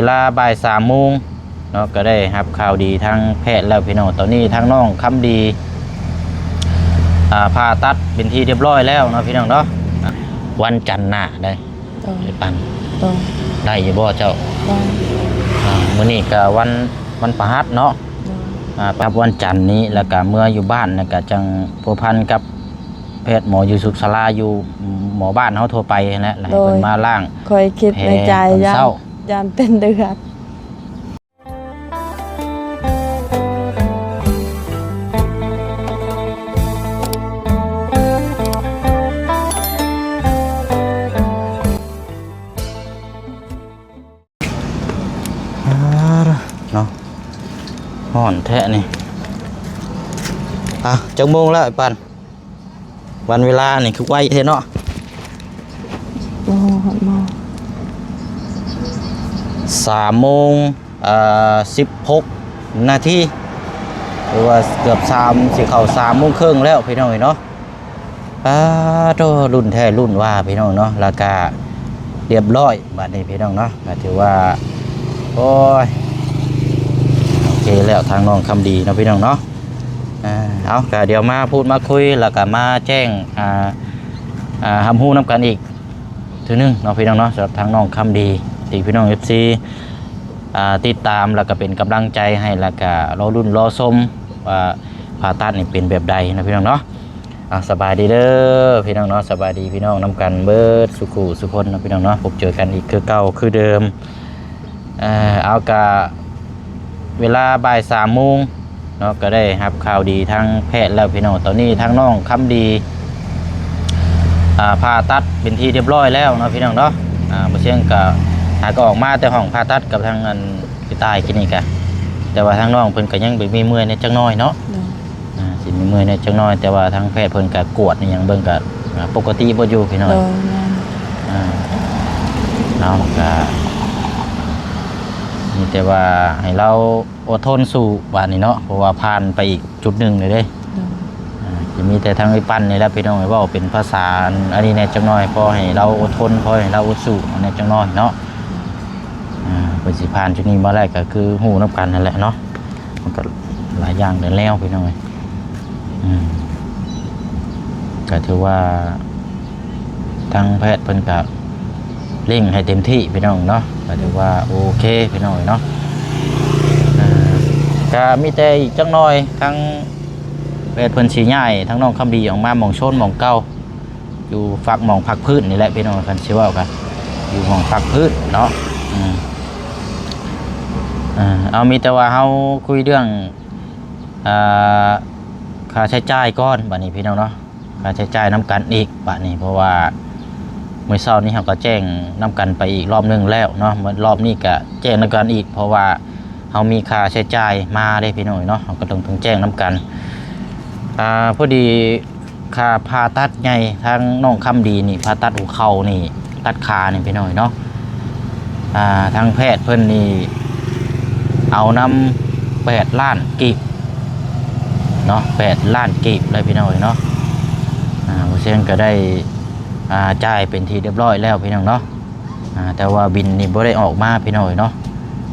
ເວລາບ່າຍສາມໂມງເນາະ ກໍໄດ້ຮັບຂ່າວດີທາງແພດແລ້ວພີ່ນ້ອງ. ຕອນນີ້ທາງນ້ອງຄຳດີ ອ່າ ຜ່າຕັດເປັນທີ່ຮຽບຮ້ອຍແລ້ວເນາະພີ່ນ້ອງເນາະ. ວັນຈັນໜ້າໄດ້ ໂດຍ ໄດ້ປັນ ໂດຍ ໄດ້ຢູ່ບໍ່ເຈົ້າ? ໄດ້ ອ່າ ມື້ນີ້ກໍວັນ ວັນພະຫັດເນາະ ໂດຍ ອ່າ ປັບວັນຈັນນີ້ ແລ້ວກໍເມືອຢູ່ບ້ານ ແລ້ວກໍຈັ່ງພົວພັນກັບແພດໝໍຢູ່ສຸກສາລາ ຢູ່ໝໍບ້ານເຮົາທົ່ວໄປຫັ້ນແຫຼະ ແລ້ວໃຫ້ເພິ່ນມາລ້າງ ຂ້ອຍຄິດໃນໃຈ ແຜຕອນເຊົ້າ ຢ້ານ ຢ້ານເປັນເລືອດ. ອ່າ ເນາະ ຮ້ອນແທ້ນີ້. ອ່ະ ຈັກໂມງແລ້ວໄອ້ປັນ? ວັນເວລານີ້ຄືໄວແທ້ເນາະ. ໂອ້ ຮອດມາ ສາມໂມງ ເອີ ສິບຫົກນາທີ ຫຼືວ່າເກືອບສາມ ຊິເຂົ້າສາມໂມງເຄິ່ງແລ້ວພີ່ນ້ອງເອີຍເນາະ. ປາໂທ້ ລຸ້ນແທ້ລຸ້ນວ່າພີ່ນ້ອງເນາະ ແລ້ວກະຮຽບຮ້ອຍບາດນີ້ພີ່ນ້ອງເນາະ. ກໍຖືວ່າ ໂອ້ຍ ໂອເຄແລ້ວ ທາງນ້ອງຄຳດີເນາະພີ່ນ້ອງເນາະ. ອ່າ ເອົາ ກະດຽວມາພູດມາຄຸຍ ແລ້ວກະມາແຈ້ງ ອ່າ ອ່າ ຮັບຮູ້ນຳກັນອີກເທື່ອໜຶ່ງເນາະພີ່ນ້ອງເນາະ. ສຳລັບທາງນ້ອງຄຳດີ ທີ່ພີ່ນ້ອງເອັຟຊີ ອ່າ ຕິດຕາມ ແລ້ວກະເປັນກຳລັງໃຈໃຫ້ ແລ້ວກະລໍລຸ້ນລໍຊົມວ່າຜ່າຕັດນີ້ເປັນແບບໃດເນາະພີ່ນ້ອງເນາະ. ອ່າ ສະບາຍດີເດີພີ່ນ້ອງເນາະ ສະບາຍດີພີ່ນ້ອງນຳກັນເບິດສູ່ຄູ່ສູ່ຄົນເນາະພີ່ນ້ອງເນາະ. ພົບເຈີກັນອີກຄືເກົ່າຄືເດີມ ເອີ ເອົາ ກະເວລາບ່າຍສາມໂມງເນາະ ກໍໄດ້ຮັບຂ່າວດີທາງແພດແລ້ວພີ່ນ້ອງ. ຕອນນີ້ທາງນ້ອງຄຳດີ ອ່າ ຜ່າຕັດເປັນທີ່ຮຽບຮ້ອຍແລ້ວເນາະພີ່ນ້ອງເນາະ. ອ່າ ບໍ່ຊຽງກໍຫາກໍອອກມາແຕ່ຫ້ອງຜ່າຕັດກັບທາງອັນ ໄປຕາຍກິນນີ້ກະ ແຕ່ວ່າທາງນ້ອງເພິ່ນກໍຍັງໄປມີເມື່ອຍແດ່ຈັກໜ້ອຍເນາະ. ໂດຍ ອ່າ ຊິມີເມື່ອຍແດ່ຈັກໜ້ອຍ ແຕ່ວ່າທາງແພດເພິ່ນກະກວດອີ່ຫຍັງເບິ່ງກະ ອ່າ ປົກກະຕິເບິດຢູ່ພີ່ນ້ອງ. ໂດຍ ແມ່ນ ອ່າ ເນາະ ກະມີແຕ່ວ່າໃຫ້ລາວອົດທົນສູ້ບາດນີ້ເນາະ ເພາະວ່າຜ່ານໄປອີກຈຸດໜຶ່ງເລີຍເດ້. ໂດຍ ອ່າ ຈະມີແຕ່ທາງໄອ້ປັນນີ້ແຫຼະພີ່ນ້ອງ ເວົ້າເປັນພາສາອັນ ອັນນີ້ແດ່ຈັກໜ້ອຍ ພໍໃຫ້ລາວອົດທົນ ພໍໃຫ້ລາວອຶດສູ້ແດ່ຈັກໜ້ອຍເນາະ. ໂດຍ ອ່າ ເພິ່ນຊິຜ່ານຈຸດນີ້ມາໄດ້ກໍຄືຮູ້ນຳກັນຫັ້ນແຫຼະເນາະ. ມັນກໍຫຼາຍຢ່າງຫຼາຍແນວພີ່ນ້ອງເອີຍ. ອືມ ກໍຖືວ່າທາງແພດເພິ່ນກໍເລັ່ງໃຫ້ເຕັມທີ່ພີ່ນ້ອງເນາະ ກໍຖືວ່າໂອເຄພີ່ນ້ອງເອີຍເນາະ. ອ່າ ກໍມີແຕ່ອີກຈັກໜ້ອຍ ທາງແພດເພິ່ນຊິຍ້າຍທາງນ້ອງຄຳດີອອກມາໝ່ອງໂຊນໝ່ອງເກົ່າ ຢູ່ຟາກໝ່ອງພັກພື້ນນີ້ແຫຼະພີ່ນ້ອງ ຄັນຊິເວົ້າກໍຢູ່ໝ່ອງພັກພື້ນເນາະ. ອືມ ເອົາ ມີແຕ່ວ່າເຮົາຄຸຍເລື່ອງ ອ່າ ຄ່າໃຊ້ຈ່າຍກ່ອນບາດນີ້ພີ່ນ້ອງເນາະ ຄ່າໃຊ້ຈ່າຍນຳກັນອີກບາດນີ້ ເພາະວ່າມື້ເຊົ້ານີ້ເຮົາກໍແຈ້ງນຳກັນໄປອີກລອບໜຶ່ງແລ້ວເນາະ ເມື່ອລອບນີ້ກໍແຈ້ງນຳກັນອີກ ເພາະວ່າເຮົາມີຄ່າໃຊ້ຈ່າຍມາເດ້ພີ່ນ້ອງເນາະ ເຮົາກໍຕ້ອງ ຕ້ອງແຈ້ງນຳກັນ. ອ່າ ພໍດີ ຄ່າຜ່າຕັດໃຫຍ່ທາງນ້ອງຄຳດີນີ້ ຜ່າຕັດຫົວເຂົ່ານີ້ ຕັດຂານີ້ພີ່ນ້ອງເນາະ ອ່າ ທາງແພດເພິ່ນນີ້ເອົານຳແປດລ້ານກີບເນາະ ແປດລ້ານກີບເລີຍພີ່ນ້ອງເນາະ. ອ່າ ບໍ່ເຊັ່ນກໍໄດ້ ອ່າ ຈ່າຍເປັນທີ່ຮຽບຮ້ອຍແລ້ວພີ່ນ້ອງເນາະ. ອ່າ ແຕ່ວ່າບິນນີ້ບໍ່ໄດ້ອອກມາພີ່ນ້ອງເນາະ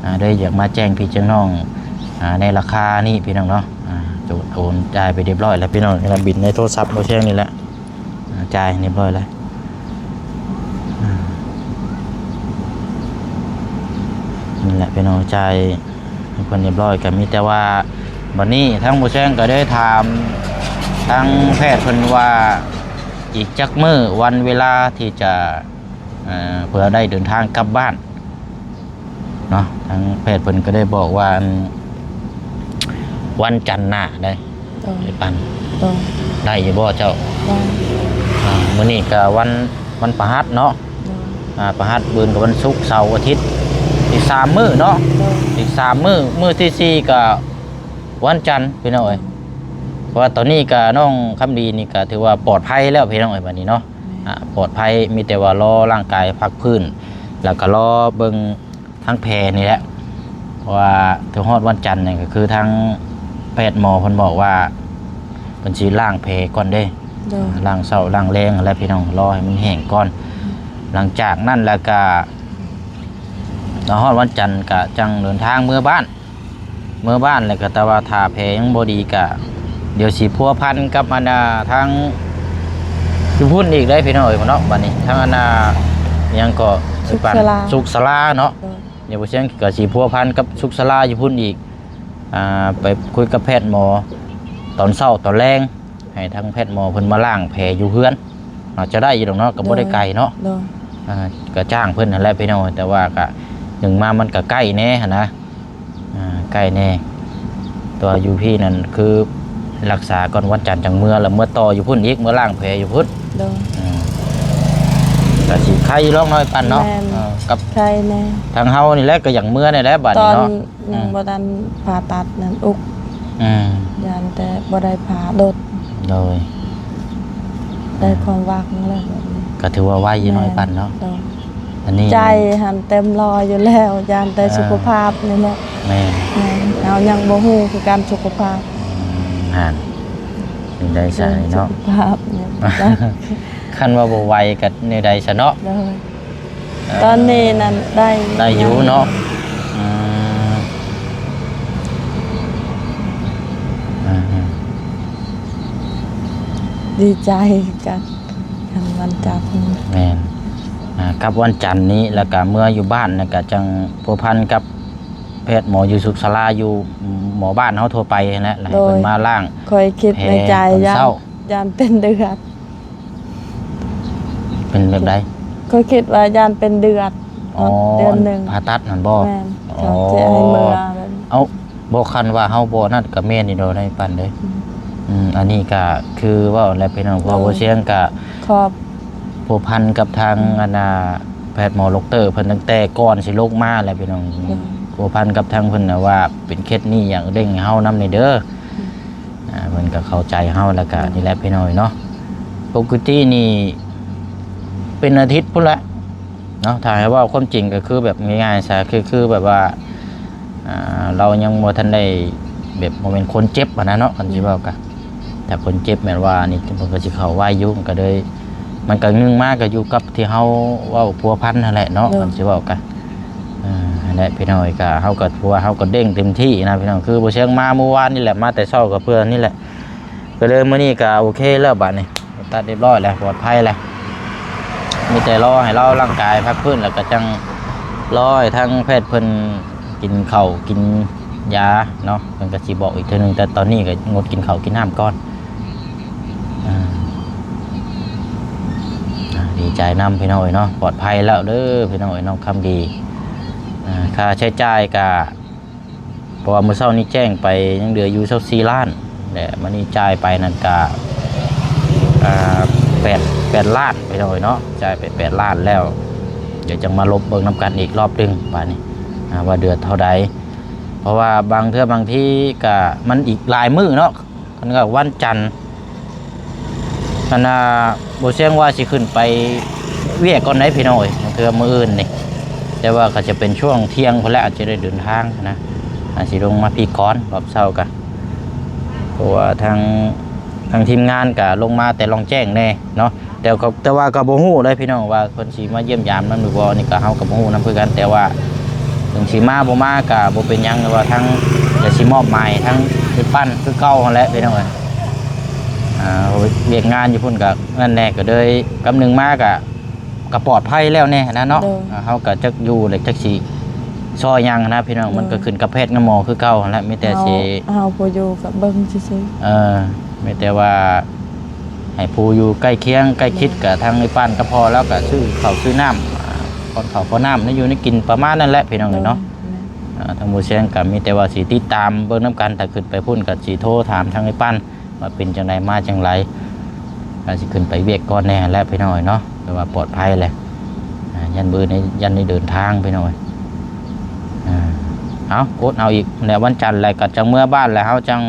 ອ່າ ເລີຍຢາກມາແຈ້ງພີ່ແຈ້ງນ້ອງ ອ່າ ໃນລາຄານີ້ພີ່ນ້ອງເນາະ. ອ່າ ໂອນຈ່າຍໄປຮຽບຮ້ອຍແລ້ວພີ່ນ້ອງ ແລ້ວບິນໃນໂທລະສັບບໍ່ແຊງນີ້ແຫຼະ ອ່າ ຈ່າຍຮຽບຮ້ອຍແລ້ວ. ອ່າ ນີ້ແຫຼະພີ່ນ້ອງ ຈ່າຍໃຫ້ເພິ່ນຮຽບຮ້ອຍ ກໍມີແຕ່ວ່າບັດນີ້ທາງບໍ່ແຊງກໍໄດ້ຖາມທາງແພດເພິ່ນວ່າ ອີກຈັກມື້ວັນເວລາທີ່ຈະ ເອີ ເພື່ອໄດ້ເດີນທາງກັບບ້ານເນາະ. ທາງແພດເພິ່ນກໍໄດ້ບອກວ່າ ອັນ ວັນຈັນໜ້າໄດ້ ໂດຍ ໄອ້ປັນ ໂດຍ ໄດ້ຢູ່ບໍ່ເຈົ້າ? ໄດ້ ອ່າ ມື້ນີ້ກໍວັນ ວັນພະຫັດເນາະ ໂດຍ ອ່າ ພະຫັດ ມື້ອື່ນກໍວັນສຸກ ເສົາ ອາທິດ ອີກສາມມື້ເນາະ ໂດຍ ອີກສາມມື້ ມື້ທີສີ່ກໍວັນຈັນ ພີ່ນ້ອງເອີຍ. ເພາະວ່າຕອນນີ້ກໍນ້ອງຄຳດີນີ້ກໍຖືວ່າປອດໄພແລ້ວ ພີ່ນ້ອງເອີຍ ບັດນີ້ເນາະ ແມ່ນ ອ່າ ປອດໄພ ມີແຕ່ວ່າລໍຮ່າງກາຍພັກຟື້ນ ແລ້ວກໍລໍເບິ່ງທາງແຜນີ້ແຫຼະ ເພາະວ່າຖືຮອດວັນຈັນນີ້ກໍຄືທາງແພດໝໍເພິ່ນບອກວ່າເພິ່ນຊິລ້າງແຜກ່ອນເດ້ ໂດຍ ລ້າງເຊົ້າລ້າງແລງຫັ້ນແຫຼະພີ່ນ້ອງ ລໍໃຫ້ມັນແຫ້ງກ່ອນ ອືມ ຫຼັງຈາກນັ້ນແລ້ວກໍ ມາຮອດວັນຈັນກະຈັ່ງເດີນທາງເມືອບ້ານ ເມືອບ້ານແລ້ວກະ ແຕ່ວ່າຖ້າແຜຍັງບໍ່ດີກະ ດຽວຊິພົວພັນກັບອັນນ່າທາງຢູ່ພຸ້ນອີກເດ້ພີ່ນ້ອງເອີຍເນາະ. ບັດນີ້ທາງອັນນ່າຫຍັງກໍ ສຸກສາລາ ສຸກສາລາເນາະ ໂດຍ ດຽວບໍ່ຊຽງກໍຊິພົວພັນກັບສຸກສາລາຢູ່ພຸ້ນອີກ ອ່າ ໄປຄຸຍກັບແພດໝໍຕອນເຊົ້າຕອນແລງ ໃຫ້ທາງແພດໝໍເພິ່ນມາລ້າງແຜຢູ່ເຮືອນ ອາດຈະໄດ້ຢູ່ດອກເນາະ ກໍບໍ່ໄດ້ໄກເນາະ ໂດຍ ອ່າ ກໍຈ້າງເພິ່ນຫັ້ນແຫຼະພີ່ນ້ອງ ແຕ່ວ່າກໍໜຶ່ງມາມັນກໍໃກ້ແດ່ຫັ້ນນະ ອ່າ ໃກ້ແດ່ ແຕ່ວ່າຢູ່ພີ້ນັ້ນຄືຮັກສາກ່ອນ ວັນຈັນຈັ່ງເມືອ ແລ້ວເມືອຕໍ່ຢູ່ພຸ້ນອີກ ເມືອລ້າງແຜຢູ່ພຸ້ນ ໂດຍ ອືມ ກໍຊິໄຄຢູ່ດອກເນາະ ອ້າຍປັ້ນເນາະ ແມ່ນ ເອີ ກັບ ໄຄແດ່ ທາງເຮົານີ້ແຫຼະກໍຢາກເມືອນີ້ແຫຼະບາດນີ້ເນາະ ຕອນ ອືມ ຍັງບໍ່ທັນຜ່າຕັດນັ້ນ ອຸກ ອືມ ຢ້ານແຕ່ບໍ່ໄດ້ຜ່າດົດ ໂດຍ ໄດ້ຄວາມຫວັງແລ້ວແບບນີ້ ກໍຖືວ່າໄວຢູ່ເນາະ ແມ່ນ ອ້າຍປັ້ນເນາະ ໂດຍ ອັນນີ້ໃຈຫັ້ນເຕັມຮ້ອຍຢູ່ແລ້ວ ຢ້ານແຕ່ ເອີ ສຸຂະພາບນີ້ແຫຼະ ແມ່ນ ແມ່ນ ເຮົາຍັງບໍ່ຮູ້ຄືກັນສຸຂະພາບ ອືມ ຫັ້ນ ເປັນໄດ້ຊະເນາະ ສຸຂະພາບນີ້ ຄັນວ່າບໍ່ໄວກໍແນວໃດຊະເນາະ ໂດຍ ເອີ ຕອນນີ້ນັ້ນໄດ້ ໄດ້ຢູ່ເນາະ ອືມ ອືມ ດີໃຈກັນ ຄັນວັນຈັນ ແມ່ນ ອ່າ ກັບວັນຈັນນີ້ ແລ້ວກະເມືອຢູ່ບ້ານ ແລ້ວກະຈັ່ງພົວພັນກັບແພດໝໍຢູ່ສຸກສາລາ ຢູ່ໝໍບ້ານເຮົາທົ່ວໄປຫັ້ນແຫຼະ ແລ້ວໃຫ້ເພິ່ນ ໂດຍ ມາລ້າງ ຂ້ອຍຄິດໃນໃຈ ແຜຕອນເຊົ້າ ຢ້ານ ຢ້ານເປັນເດືອດ ເປັນແບບໃດ? ຂ້ອຍຄິດວ່າຢ້ານເປັນເດືອດ ອໍ ຮອດເດືອນໜຶ່ງ ຜ່າຕັດຫັ້ນບໍ່? ແມ່ນ ອໍ ເຂົາຈະໃຫ້ເມືອແບບ ເອົ້າ ບໍ່ ຄັນວ່າເຮົາບໍ່ນັ້ນກໍແມ່ນຢູ່ດອກນາຍປັນເດ້ ອືມ ອືມ ອັນນີ້ກໍຄືເວົ້າແຫຼະພີ່ນ້ອງ ເພາະ ໂດຍ ບໍ່ຊຽງກໍ ຄອບ ພົວພັນກັບທາງ ອືມ ອັນນ່າ ແພດໝໍດັອກເຕີເພິ່ນຕັ້ງແຕ່ກ່ອນຊິລົງມາແຫຼະພີ່ນ້ອງ ໂດຍ ພົວພັນກັບທາງເພິ່ນນະວ່າເປັນເຂດນີ້ ຢາກເລັ່ງໃຫ້ເຮົານຳແດ່ເດີ ອືມ ອ່າ ເພິ່ນກໍເຂົ້າໃຈເຮົາ ແລ້ວກໍ ອືມ ນີ້ແຫຼະພີ່ນ້ອງເນາະ ປົກກະຕິນີ້ເປັນອາທິດພຸ້ນແຫຼະເນາະ ຖ້າໃຫ້ເວົ້າຄວາມຈິງກໍຄືແບບງ່າຍໆຊະ ຄື ຄືແບບວ່າ ອ່າ ລາວຍັງບໍ່ທັນໄດ້ແບບ ບໍ່ແມ່ນຄົນເຈັບຫັ້ນນະເນາະ ຄັນຊິເວົ້າກະ ອືມ ຖ້າຄົນເຈັບແມ່ນວ່ານີ້ ເພິ່ນກໍຊິເຂົ້າໄວຢູ່ ມັນກໍເລີຍ ມັນກໍໜຶ່ງມາກໍຢູ່ກັບທີ່ເຮົາເວົ້າພົວພັນຫັ້ນແຫຼະເນາະ ໂດຍ ຄັນຊິເວົ້າກະ ອ່າ ຫັ້ນແຫຼະພີ່ນ້ອງເອີຍ ກະເຮົາກໍຖືວ່າເຮົາກໍເລັ່ງເຕັມທີ່ນະພີ່ນ້ອງ ຄືບໍ່ຊຽງມາມື້ວານນີ້ແຫຼະ ມາແຕ່ເຊົ້າກໍເພື່ອນີ້ແຫຼະ ກໍເລີຍມື້ນີ້ກໍໂອເຄແລ້ວ ບາດນີ້ຕັດຮຽບຮ້ອຍແລ້ວ ປອດໄພແລ້ວ ມີແຕ່ລໍໃຫ້ລາວຮ່າງກາຍພັກຟື້ນ ແລ້ວກໍຈັ່ງລໍໃຫ້ທາງແພດເພິ່ນກິນເຂົ້າກິນຢາເນາະ ເພິ່ນກໍຊິບອກອີກເທື່ອໜຶ່ງ ແຕ່ຕອນນີ້ກໍງົດກິນເຂົ້າກິນນ້ຳກ່ອນ ອ່າ ອ່າ ດີໃຈນຳພີ່ນ້ອງເອີຍເນາະ ປອດໄພແລ້ວເດີພີ່ນ້ອງເອີຍ ນ້ອງຄຳດີ ອ່າ ຄ່າໃຊ້ຈ່າຍກໍ ເພາະວ່າມື້ເຊົ້ານີ້ແຈ້ງໄປຍັງເຫຼືອຢູ່ຊາວສີ່ລ້ານ ແລະ ມື້ນີ້ຈ່າຍໄປນັ້ນກະ ອ່າ ແປດ ແປດລ້ານ ພີ່ນ້ອງເອີຍເນາະ ຈ່າຍໄປແປດລ້ານແລ້ວ ດຽວຈັ່ງມາລົບເບິ່ງນຳກັນອີກລອບໜຶ່ງບາດນີ້ ອ່າ ວ່າເດືອເທົ່າໃດ ເພາະວ່າບາງເທື່ອບາງທີກະມັນອີກຫຼາຍມື້ເນາະ ຄັນວ່າວັນຈັນ ອັນນ່າ ບໍ່ຊຽງວ່າຊິຂຶ້ນໄປວຽກກ່ອນໃດພີ່ນ້ອງເອີຍ ເທື່ອມື້ອື່ນນີ້ ແຕ່ວ່າກໍຈະເປັນຊ່ວງທ່ຽງພຸ້ນແຫຼະ ອາດຈະໄດ້ເດີນທາງນະ ອາດຊິລົງມາພີ້ກ່ອນ ຮອບເຊົ້າກະ ເພາະວ່າທາງ ທາງທີມງານກະລົງມາແຕ່ລ່ອງແຈ້ງແດ່ເນາະ ແຕ່ກໍ ແຕ່ວ່າກໍບໍ່ຮູ້ເລີຍພີ່ນ້ອງວ່າເພິ່ນຊິມາຢ້ຽມຢາມນຳຫຼືບໍ່ ອັນນີ້ກໍເຮົາກໍບໍ່ຮູ້ນຳຄືກັນ ແຕ່ວ່າເຖິງຊິມາບໍ່ມາກໍບໍ່ເປັນຫຍັງ ແຕ່ວ່າທາງ ຈະຊິມອບໝາຍທາງເອື້ອຍປັ້ນຄືເກົ່າຫັ້ນແຫຼະພີ່ນ້ອງເອີຍ ອ່າ ວຽກງານຢູ່ພຸ້ນກໍນັ້ນແດ່ ກໍເລີຍກັບໜຶ່ງມາກໍ ກໍປອດໄພແລ້ວແດ່ນະເນາະ ໂດຍ ອ່າ ເຮົາກໍຈັກຢູ່ແລ້ວຈັກຊິຊ່ອຍຫຍັງນະພີ່ນ້ອງ ໂດຍ ມັນກໍຂຶ້ນກັບແພດກັບໝໍຄືເກົ່າຫັ້ນແຫຼະ ມີແຕ່ຊິ ເຮົາ ເຮົາຜູ້ຢູ່ກໍເບິ່ງຊື່ໆ ເອີ ມີແຕ່ວ່າໃຫ້ຜູ້ຢູ່ໃກ້ຄຽງໃກ້ຄິດ ແມ່ນ ກໍທາງອ້າຍປານກັບພໍ່ລາວກໍຊື້ເຂົ້າຊື້ນ້ຳ ອ່າ ປ້ອນເຂົ້າປ້ອນນ້ຳ ແນວຢູ່ແນວກິນປະມານນັ້ນແຫຼະພີ່ນ້ອງເອີຍເນາະ ໂດຍ ແມ່ນ ອ່າ ທາງໝູ່ຊຽງກໍມີແຕ່ວ່າຊິຕິດຕາມເບິ່ງນຳກັນ ຖ້າຂຶ້ນໄປພຸ້ນກໍຊິໂທຖາມທາງອ້າຍປານ ວ່າເປັນຈັ່ງໃດມາຈັ່ງໃດ ກໍຊິຂຶ້ນໄປວຽກກ່ອນແດ່ແຫຼະພີ່ນ້ອງເອີຍເນາະ ແຕ່ວ່າປອດໄພແຫຼະ ອ່າ ຢ້ານມື້ໃນ ຢ້ານໄດ້ເດີນທາງພີ່ນ້ອງເອີຍ ອ່າ ເອົາ ອົດເອົາອີກແຫຼະ ວັນຈັນແຫຼະ ກໍຈັ່ງເມືອບ້ານແຫຼະ ເຮົາຈັ່ງ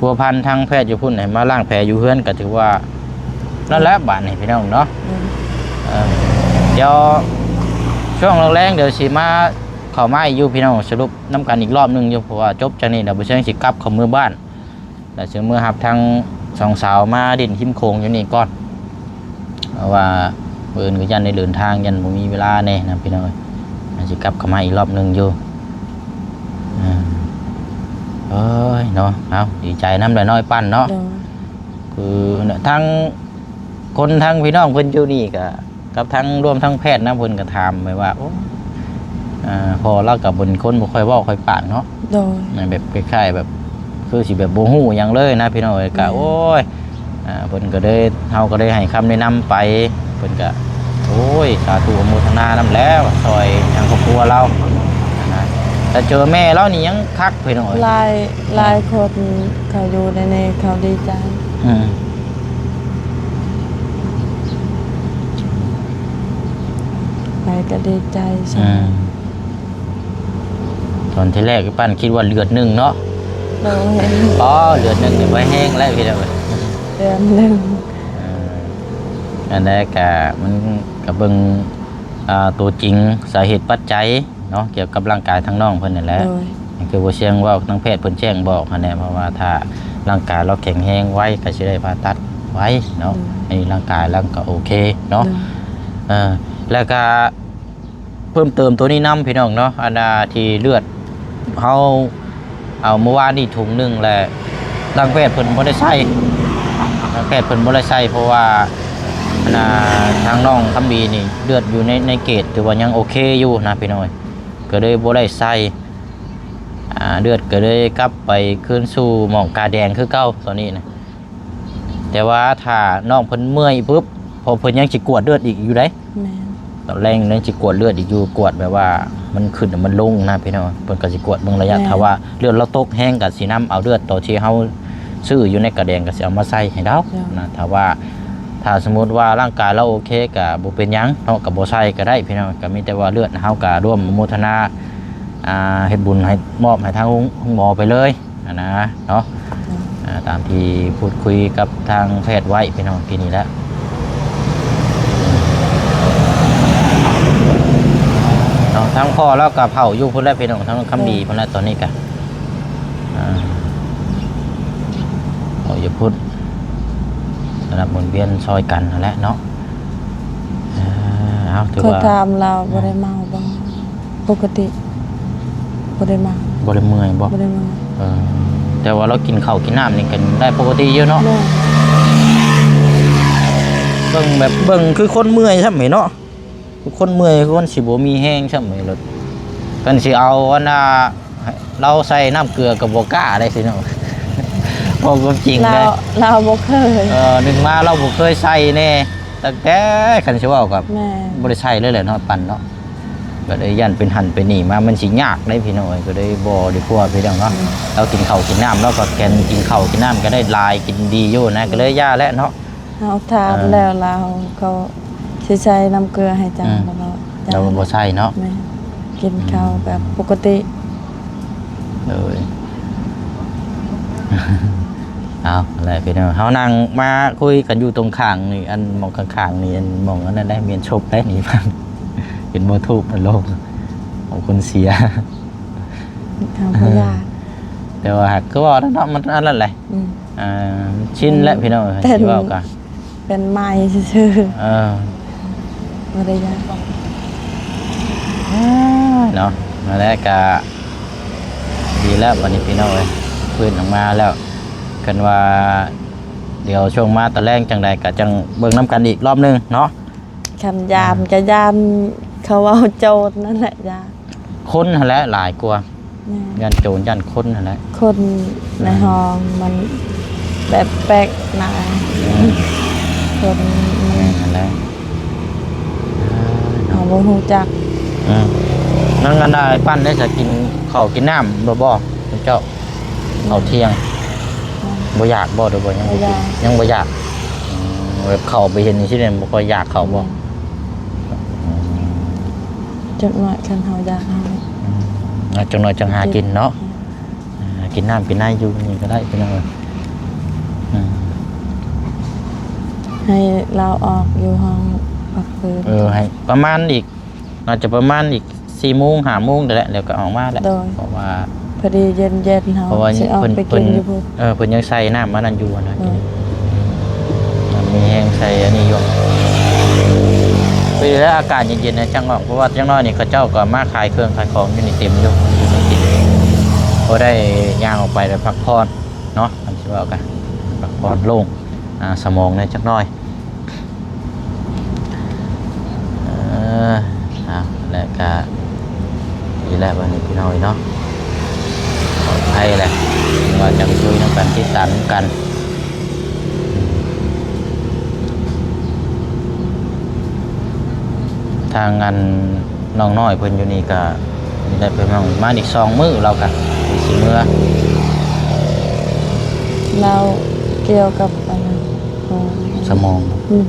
ພົວພັນທາງແພດຢູ່ພຸ້ນ ໃຫ້ມາລ້າງແຜຢູ່ເຮືອນ ກໍຖືວ່ານັ້ນແຫຼະບາດນີ້ພີ່ນ້ອງເນາະ ອືມ ເອີ ດຽວຊ່ວງແລງໆ ດຽວຊິມາ ເຂົ້າມາອີກຢູ່ພີ່ນ້ອງ ສະຫຼຸບນຳກັນອີກລອບໜຶ່ງຢູ່ ເພາະວ່າຈົບຈາກນີ້ແລ້ວ ບໍ່ເຊີງຊິກັບເຂົ້າເມືອບ້ານ ແລ້ວຊິເມືອຮັບທັງສອງສາວມາຫຼິ້ນຮິມໂຂງຢູ່ນີ້ກ່ອນ ເພາະວ່າມື້ອື່ນກໍຢ້ານໄດ້ເດີນທາງ ຢ້ານບໍ່ມີເວລາແດ່ນະພີ່ນ້ອງເອີຍ ອາດຊິກັບເຂົ້າມາອີກລອບໜຶ່ງຢູ່. ເອີ ໂອ້ຍເນາະ ເອົາ ດີໃຈນຳແຫຼະນ້ອຍປັ້ນເນາະ. ໂດຍ ຄືທາງຄົນ ທາງພີ່ນ້ອງເພິ່ນຢູ່ນີ້ກະ ກັບທາງ ລວມທັງແພດນຳ ເພິ່ນກະຖາມໄປວ່າ ໂອ້ ອາ ພໍ່ລາວກະເປັນຄົນບໍ່ຄ່ອຍເວົ້າຄ່ອຍປາກເນາະ. ໂດຍ ແບບຄ້າຍໆແບບ ຄືຊິແບບບໍ່ຮູ້ຫຍັງເລີຍນະພີ່ນ້ອງເອີຍ. ກະ ແມ່ນ ໂອ້ຍ ອາ ເພິ່ນກະເລີຍ ເຮົາກະເລີຍໃຫ້ຄຳແນະນຳໄປ ເພິ່ນກະ ໂອ້ຍ ສາທຸອະໂມທະນານຳແຫຼະ ຊ່ອຍທາງຄອບຄົວລາວນະ. ແຕ່ເຈີແມ່ລາວນີ້ຍັງຄັກພີ່ນ້ອງເອີຍ ຫຼາຍ ຫຼາຍຄົນເຂົາຢູ່ໃນນີ້ເຂົາດີໃຈ. ອືມ ໄປກະດີໃຈ. ອືມ ຕອນທີແລກປັ້ນຄິດວ່າເດືອນໜຶ່ງເນາະ. ໂດຍ ອໍ ເດືອນໜຶ່ງນີ້ບໍ່ແຮງແລ້ວພີ່ນ້ອງເອີຍ ເດືອນໜຶ່ງ. ເອີ ອັນໃດກະ ມັນກະເບິ່ງ ອ່າ ຕົວຈິງ ສາເຫດປັດໄຈເນາະ ກ່ຽວກັບຮ່າງກາຍທາງນ້ອງເພິ່ນນີ້ແຫຼະ. ໂດຍ ຄືບໍ່ຊຽງເວົ້າ ທາງແພດເພິ່ນແຈ້ງບອກຫັ້ນແຫຼະ ເພາະວ່າຖ້າຮ່າງກາຍລາວແຂງແຮງໄວ ກະຊິໄດ້ຜ່າຕັດໄວເນາະ. ໂດຍ ອັນນີ້ຮ່າງກາຍລາວກະໂອເຄເນາະ. ໂດຍ ເອີ ແລ້ວກະ ເພີ່ມເຕີມໂຕນີ້ນຳພີ່ນ້ອງເນາະ ອັນ ອາ ທີ່ເລືອດເຮົາເອົາມື້ວານນີ້ຖົງໜຶ່ງ ແລະ ທາງແພດເພິ່ນບໍ່ໄດ້ໃສ່ ທາງແພດເພິ່ນບໍ່ໄດ້ໃສ່ ເພາະວ່າ ອັນ ອາ ທາງນ້ອງຄຳດີນີ້ເລືອດຢູ່ໃນ ໃນເກດຖືວ່າຍັງໂອເຄຢູ່ນະພີ່ນ້ອງ ກະເລີຍບໍ່ໄດ້ໃສ່ ອາ ເລືອດກະເລີຍກັບໄປຄືນສູ່ໝອງກາແດງຄືເກົ່າຕອນນີ້ນະ. ແຕ່ວ່າຖ້ານ້ອງເພິ່ນເມື່ອຍປຶບ ເພາະເພິ່ນຍັງຊິກວດເລືອດອີກຢູ່ເດ້. ແມ່ນ ຕອນແລງຍັງຊິກວດເລືອດອີກຢູ່ ກວດແບບວ່າມັນຂຶ້ນມັນລົງນະພີ່ນ້ອງ ເພິ່ນກະຊິກວດເບິ່ງໄລຍະ. ແມ່ນ ຖ້າວ່າເລືອດລາວຕົກແຮງກະຊິນຳເອົາເລືອດໂຕທີ່ເຮົາຊື້ຢູ່ໃນກາແດງ ກະຊິເອົາມາໃສ່ໃຫ້ລາວນະ. ຖ້າວ່າ ຖ້າສົມມຸດວ່າຮ່າງກາຍລາວໂອເຄກະບໍ່ເປັນຫຍັງເນາະ ກະບໍ່ໃສ່ກະໄດ້ພີ່ນ້ອງ ກະມີແຕ່ວ່າເລືອດເຮົາກະຮ່ວມອະໂມທະນາ ອ່າ ເຮັດບຸນໃຫ້ ມອບໃຫ້ທາງໂຮງ ໂຮງໝໍໄປເລີຍ. ຫັ້ນນະເນາະ. ໂດຍ ອ່າ ຕາມທີ່ພູດຄຸຍກັບທາງແພດໄວ້ພີ່ນ້ອງ ກີ້ນີ້ແຫຼະເນາະ. ທາງພໍ່ລາວກະເຝົ້າຢູ່ພຸ້ນແຫຼະພີ່ນ້ອງ ທາງຄຳດີ ໂດຍ ພຸ້ນແຫຼະຕອນນີ້ກະ ອ່າ ເຝົ້າຢູ່ພຸ້ນ ສະຫຼັບໝູນວຽນຊ່ອຍກັນຫັ້ນແຫຼະເນາະ. ເອີ ເອົາ ຖືວ່າ ເຂົາຖາມລາວ ອືມ ບໍ່ໄດ້ເມົາບໍ່? ປົກກະຕິບໍ່ໄດ້ເມົາ. ບໍ່ໄດ້ເມື່ອຍບໍ່? ບໍ່ໄດ້ເມົາ. ເອີ ແຕ່ວ່າລາວກິນເຂົ້າກິນນ້ຳນີ້ກະໄດ້ປົກກະຕິຢູ່ເນາະ. ແມ່ນ ເບິ່ງແບບ ເບິ່ງຄືຄົນເມື່ອຍຊ້ຳນີ້ເນາະ ຄືຄົນເມື່ອຍ ຄືຄົນຊິບໍ່ມີແຮງຊ້ຳນີ້ໂລດ. ຄັນຊິເອົາອັນນ່າ ລາວໃສ່ນ້ຳເກືອກະບໍ່ກ້າໄດ໋ຊິເນາະ ເວົ້າຄວາມຈິງ ລາວ ເດ້ ລາວບໍ່ເຄີຍ ເອີ ໜຶ່ງມາລາວບໍ່ເຄີຍໃສ່ແນ່ ຕັ້ງແຕ່ ຄັນຊິເວົ້າກະ ແມ່ນ ບໍ່ໄດ້ໃສ່ເລີຍແຫຼະເນາະ ປັ້ນເນາະ. ກະເລີຍຢ້ານເປັນຫັ້ນເປັນນີ້ມາ ມັນຊິຍາກເດ້ພີ່ນ້ອງເອີຍ ກະເລີຍບໍ່ດີກວ່າພີ່ນ້ອງເນາະ. ອືມ ລາວກິນເຂົ້າກິນນ້ຳ ລາວກະແກ່ນກິນເຂົ້າກິນນ້ຳກະໄດ້ຫຼາຍກິນດີຢູ່ນະ ກະເລີຍຢ່າແຫຼະເນາະ. ເຮົາຖາມ ເອີ ແລ້ວລາວ ເຂົາຊິໃສ່ນ້ຳເກືອໃຫ້ເຈົ້າ ອືມ ແລ້ວເຈົ້າ ລາວບໍ່ໃສ່ເນາະ. ແມ່ນ ກິນເຂົ້າ ອືມ ແບບປົກກະຕິ. ໂດຍ ເອົາແຫຼະພີ່ນ້ອງ ເຮົານັ່ງມາຄຸຍກັນຢູ່ຕົງຂ້າງນີ້ ອັນໝ່ອງຂ້າງໆນີ້ ອັນໝ່ອງອັນນັ້ນໄດ໋ ແມ່ນສົບໄດ໋ນີ້ ເປັນບໍ່ທູບມັນລົງ ຂອງຄົນເສຍ. ເຮົາບໍ່ຢາກ ແຕ່ວ່າຫາກຄືເວົ້າແລ້ວເນາະ ມັນອັນນັ້ນແຫຼະ ອືມ ອ່າ ຊິນແຫຼະພີ່ນ້ອງເອີຍ ຊິເວົ້າກະ ເປັນໄມ້ຊື່ໆ ເອີ ບໍ່ໄດ້ຢາກ ເນາະ. ນັ້ນແຫຼະກະດີແລ້ວ ບັດນີ້ພີ່ນ້ອງເອີຍ ຟື້ນອອກມາແລ້ວ. ຄັນວ່າດຽວຊ່ວງມາຕອນແລງຈັ່ງໃດກະຈັ່ງເບິ່ງນຳກັນອີກລອບໜຶ່ງເນາະ. ຄັນຢ້ານ ອືມ ກະຢ້ານເຂົາເວົ້າໂຈນນັ້ນແຫຼະ ຢ້ານ ຄົນຫັ້ນແຫຼະຫຼາຍກວ່າ. ແມ່ນ ຢ້ານໂຈນຢ້ານຄົນຫັ້ນແຫຼະ ຄົນໃນ ອ່າ ຫ້ອງມັນແບບແປກໜ້າ ອືມ ຄົນ ແມ່ນຫັ້ນແຫຼະ ເຮົາບໍ່ຮູ້ຈັກ. ອືມ ນາງອັນດາ ອ້າຍປັ້ນໄດ້ສະ ກິນເຂົ້າກິນນ້ຳແລ້ວບໍ່ເຈົ້າ? ເຂົ້າທ່ຽງ ອືມ ບໍ່ຢາກບໍ່ ຫຼືວ່າຍັງບໍ່ກິນ? ບໍ່ຢາກ ຍັງບໍ່ຢາກ. ອືມ ແບບເຂົ້າໄປເຫັນຈັ່ງຊີ້ແມ່ນບໍ່ຄ່ອຍຢາກເຂົ້າບໍ່? ອືມ ອືມ ຈັກໜ້ອຍຄັນເຮົາຢາກເຮົາ ອືມ ຈັກໜ້ອຍຈັ່ງຫາກິນເນາະ. ອືມ ອ່າ ກິນນ້ຳກິນໃນຢູ່ນີ້ກະໄດ້ພີ່ນ້ອງເອີຍ. ອືມ ໃຫ້ລາວອອກຢູ່ຫ້ອງພັກຟື້ນ ເອີ ໃຫ້ປະມານອີກ ໜ້າຈະປະມານອີກສີ່ໂມງຫ້າໂມງນີ້ແຫຼະ ແລ້ວກະອອກມາແຫຼະ. ໂດຍ ເພາະວ່າພໍດີເຢັນໆ ເຮົາ ເພາະວ່າຊິອອກໄປກິນຢູ່ພຸ້ນ. ເອີ ເພິ່ນຍັງໃສ່ນ້ຳອັນນັ້ນຢູ່ຫັ້ນນະ. ໂດຍ ມີແຮງໃສ່ອັນນີ້ຢູ່. ເປັ ແລະ ອາກາດເຢັນໆ ຈັ່ງອອກ ເພາະວ່າຈັກໜ້ອຍນີ້ເຂົາເຈົ້າກໍມາຂາຍເຄື່ອງຂາຍຂອງຢູ່ນີ້ເຕັມຢູ່ ຢູ່ນີ້ເຕັມ ພໍໄດ້ຍ່າງອອກໄປແລ້ວພັກຜ່ອນເນາະ ຄັນຊິເວົ້າກັນ ພັກຜ່ອນໂລ່ງ ອ່າ ສະໝອງແດ່ຈັກໜ້ອຍ. ເອີ ອ່າ ແລະກະ ນີ້ແຫຼະ ບັດນີ້ພີ່ນ້ອງເອີຍເນາະ ປອດໄພແຫຼະ ວ່າຈັ່ງຄຸຍນຳກັນ ຕິດຕາມນຳກັນ. ທາງອັນນ້ອງນ້ອຍເພິ່ນຢູ່ນີ້ກະ ນີ້ແຫຼະ ເພິ່ນວ່າມາອີກສອງມື້ ລາວກະຊິເມືອ ລາວກ່ຽວກັບອັນນັ້ນ ສະໝອງ ອືມ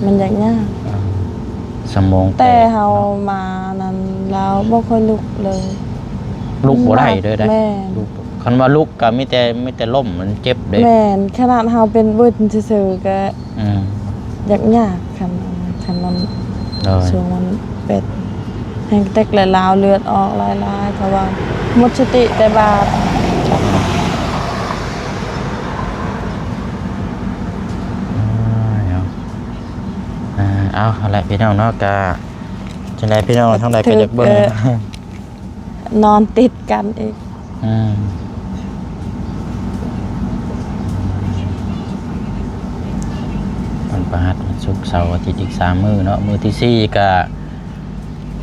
ມັນຢາກຍາກ ອ່າ ສະໝອງແຕກ ແຕ່ເຮົາ ເນາະ ມານັ້ນລາວບໍ່ຄ່ອຍລຸກເລີຍ ລຸກບໍ່ໄດ້ເລີຍເດ້ ແມ່ນ ລຸກ ຄັນວ່າລຸກກໍມີແຕ່ ມີແຕ່ລົ້ມ ມັນເຈັບເດ້ ແມ່ນ ຂະໜາດເຮົາເປັນບຶດຊື່ໆ ກໍ ອືມ ຢາກຍາກ ຄັນ ຄັນມັນ ໂດຍ ຊ່ວງມັນເປັນ ແຮງແຕກແລະລາວເລືອດອອກຫຼາຍໆ ເພາະວ່າໝົດສະຕິແຕ່ບາດ ເອົາ ເອົາແຫຼະພີ່ນ້ອງເນາະ ກະຈັ່ງໃດພີ່ນ້ອງທາງໃດກໍຢາກເບິ່ງ ເອີ ນອນຕິດກັນອີກ ອືມ ວັນພະຫັດ ວັນສຸກ ເສົາ ອາທິດ ອີກສາມມື້ເນາະ ມື້ທີສີ່ກະ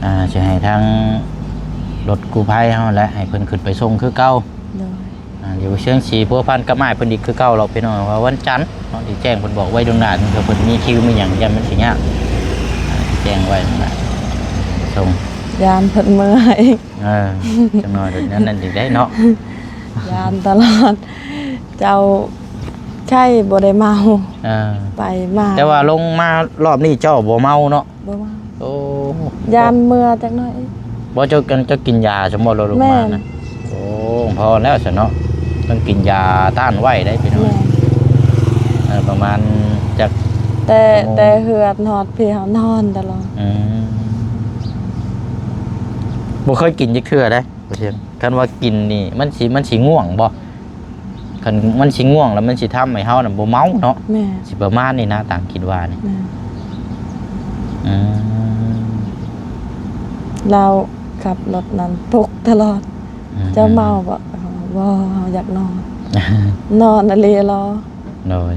ອ່າ ຊິໃຫ້ທາງລົດກູ້ໄພເຮົາແຫຼະ ໃຫ້ເພິ່ນຂຶ້ນໄປສົ່ງຄືເກົ່າ ໂດຍ ອ່າ ຢູ່ຊຽງສີພົວພັນກັບອ້າຍເພິ່ນອີກຄືເກົ່າແລ້ວພີ່ນ້ອງ ວ່າວັນຈັນເນາະ ທີ່ແຈ້ງເພິ່ນບອກໄວ້ລ່ວງໜ້າ ເທື່ອເພິ່ນມີຄິວມີຫຍັງ ຢ້ານມັນຊິຍາກ ອ່າ ແຈ້ງໄວ້ນັ້ນແຫຼະ ສົ່ງ ຢ້ານເພິ່ນເມື່ອຍ ເອີ ຈັກໜ້ອຍແບບນັ້ນນັ້ນອີກໄດ້ເນາະ ຢ້ານຕະຫຼອດ ເຈົ້າໄຂ້ບໍ່ໄດ້ເມົາ ເອີ ໄປມາ ແຕ່ວ່າລົງມາລອບນີ້ເຈົ້າບໍ່ເມົາເນາະ ບໍ່ເມົາ ໂອ້ ຢ້ານເມື່ອຈັກໜ້ອຍ ບໍ່ ເຈົ້າ ເຈົ້າກິນຢາຊັ້ນບໍ່ ລົງມານະ ແມ່ນ ໂອ້ ພໍແລ້ວຊັ້ນເນາະ ຕ້ອງກິນຢາຕ້ານໄວໄດ້ພີ່ນ້ອງ ແມ່ນ ເອີ ປະມານຈັກ ແຕ່ ແຕ່ເຮືອນຮອດພີ້ເຮົານອນຕະຫຼອດ ອືມ ບໍ່ເຄີຍກິນຈັກເທື່ອເດ້ ບໍ່ຊຽງ ຄັນວ່າກິນນີ້ມັນຊິ ມັນຊິງ່ວງບໍ່? ຄັນມັນຊິງ່ວງແລ້ວມັນຊິທຳໃຫ້ເຮົານະບໍ່ເມົາເນາະ ແມ່ນ ຊິປະມານນີ້ນະ ຕາມຄິດວ່ານີ້ ແມ່ນ ອືມ ລາວຂັບລົດນັ້ນປຸກຕະຫຼອດ ອືມ ເຈົ້າເມົາບໍ່? ເຮົາວ່າບໍ່ ເຮົາຢາກນອນ ນອນອີ່ຫຼີລອ ໂດຍ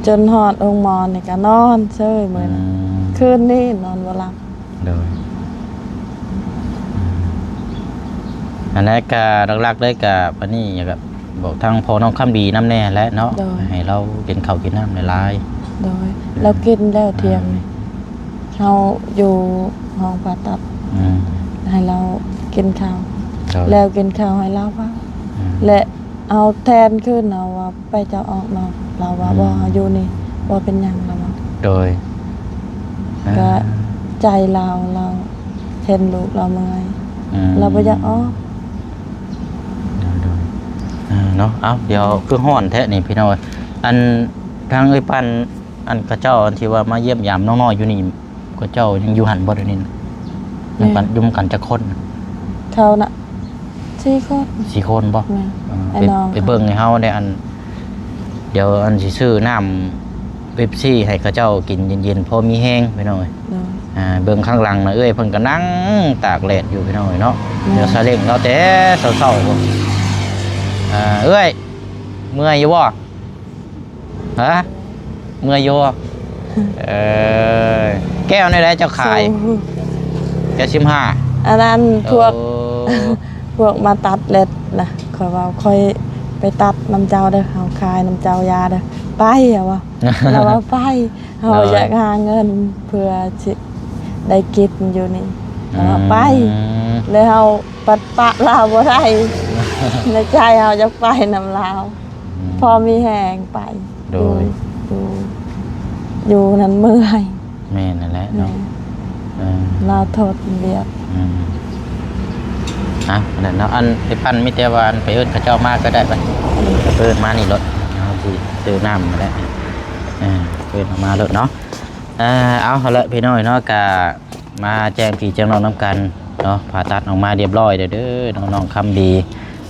ຈົນຮອດໂຮງໝໍນີ້ກໍນອນເຊີຍມື້ນັ້ນ ອືມ ຄືນນີ້ນອນບໍ່ຫຼັບ ໂດຍ ອັນນັ້ນກະຫຼັກໆເລີຍກະ ບັດນີ້ກະບອກທາງພໍ່ນ້ອງຄຳດີນຳແດ່ແຫຼະເນາະ ໂດຍ ໃຫ້ລາວກິນເຂົ້າກິນນ້ຳຫຼາຍໆ ໂດຍ ອືມ ລາວກິນແລ້ວທ່ຽງນີ້ ເຮົາຢູ່ຫ້ອງຜ່າຕັດ ອືມ ໃຫ້ລາວກິນເຂົ້າ ໂດຍ ແລ້ວກິນເຂົ້າໃຫ້ລາວພັກ ອືມ ແລະ ເຮົາແທນຄືນ ເຮົາວ່າ ໄປເຈົ້າອອກນອກ ລາວວ່າ ອືມ ບໍ່ ເຮົາຢູ່ນີ້ ບໍ່ເປັນຫຍັງ ລາວວ່າ ໂດຍ ກະ ອ່າ ໃຈລາວ ລາວເຫັນລູກລາວເມື່ອຍ ອືມ ລາວບໍ່ຢາກອອກ ໂດຍ ໂດຍ ອ່າ ເນາະ ເອົ້າ ດຽວ ອືມ ຄືຮ້ອນແທ້ນີ້ພີ່ນ້ອງເອີຍ ອັນ ທາງເອື້ອຍປັນ ອັນ ເຂົາເຈົ້າ ອັນທີ່ວ່າມາຢ້ຽມຢາມນ້ອງນ້ອຍຢູ່ນີ້ ເຂົາເຈົ້າຍັງຢູ່ຫັ້ນບໍ່ດຽວນີ້ນະ? ແມ່ນ ນຳກັນ ຢູ່ນຳກັນຈັກຄົນ? ເຂົານະ ສີ່ຄົນ ສີ່ຄົນບໍ່? ແມ່ນ ເອີ ໄປ ໄປເບິ່ງໃຫ້ເຮົາແດ່ ອັນ ດຽວ ອັນ ຊິຊື້ນ້ຳເປັບຊີໃຫ້ເຂົາເຈົ້າກິນເຢັນໆ ພໍມີແຮງພີ່ນ້ອງເອີຍ ໂດຍ ອ່າ ເບິ່ງຂ້າງຫຼັງນະ ເອື້ອຍເພິ່ນກໍນັ່ງຕາກແດດຢູ່ພີ່ນ້ອງເອີຍເນາະ ແມ່ນ ດຽວຊາເລັ້ງລາວແຕ່ເຊົ້າໆ ພຸ້ນ ອ່າ ເອື້ອຍ ເມື່ອຍຢູ່ບໍ່? ຮະ ເມື່ອຍຢູ່ບໍ່? ເອີ ແກ້ວແນວໃດເຈົ້າຂາຍ? ແກ້ວສິບຫ້າ ອັນນັ້ນ ໂອ້ ພວກ ພວກມາຕັດເລັບນະ ຂ້ອຍເວົ້າ ຂ້ອຍໄປຕັດນຳເຈົ້າເດີ ເຮົາຂາຍນຳເຈົ້າຢ່າເດີ ໄປ ເຮົາວ່າ ລາວວ່າໄປ ເຮົາ ໂດຍ ຢາກຫາເງິນເພື່ອຊິໄດ້ກິນຢູ່ນີ້ ລາວວ່າໄປ ອືມ ແລ້ວເຮົາ ປັດປະລາວບໍ່ໄດ້ ໃນໃຈເຮົາຢາກໄປນຳລາວ ອືມ ພໍມີແຮງໄປ ໂດຍ ຢູ່ ຢູ່ ຢູ່ນັ້ນເມື່ອຍ ແມ່ນນັ້ນແຫຼະເນາະ ແມ່ນ ເອີ ລາວທົດວຽກ ອືມ ອ່ະ ອັນນັ້ນເນາະ ອັນໄປປັ່ນ ມີແຕ່ວ່າອັນໄປເອີ້ນເຂົາເຈົ້າມາກໍໄດ້ ໄປ ອືມ ເອີ້ນມານີ້ໂລດ ເຮົາຊິຊື້ນ້ຳຫັ້ນແຫຼະ ເອີ ເອີ້ນເອົາມາໂລດເນາະ ອ່າ ເອົາ ເອົາລະ ພີ່ນ້ອງເນາະ ກະ ມາແຈ້ງພີ່ແຈ້ງນ້ອງນຳກັນເນາະ ຜ່າຕັດອອກມາຮຽບຮ້ອຍແລ້ວເດີ ນ້ອງຄຳດີ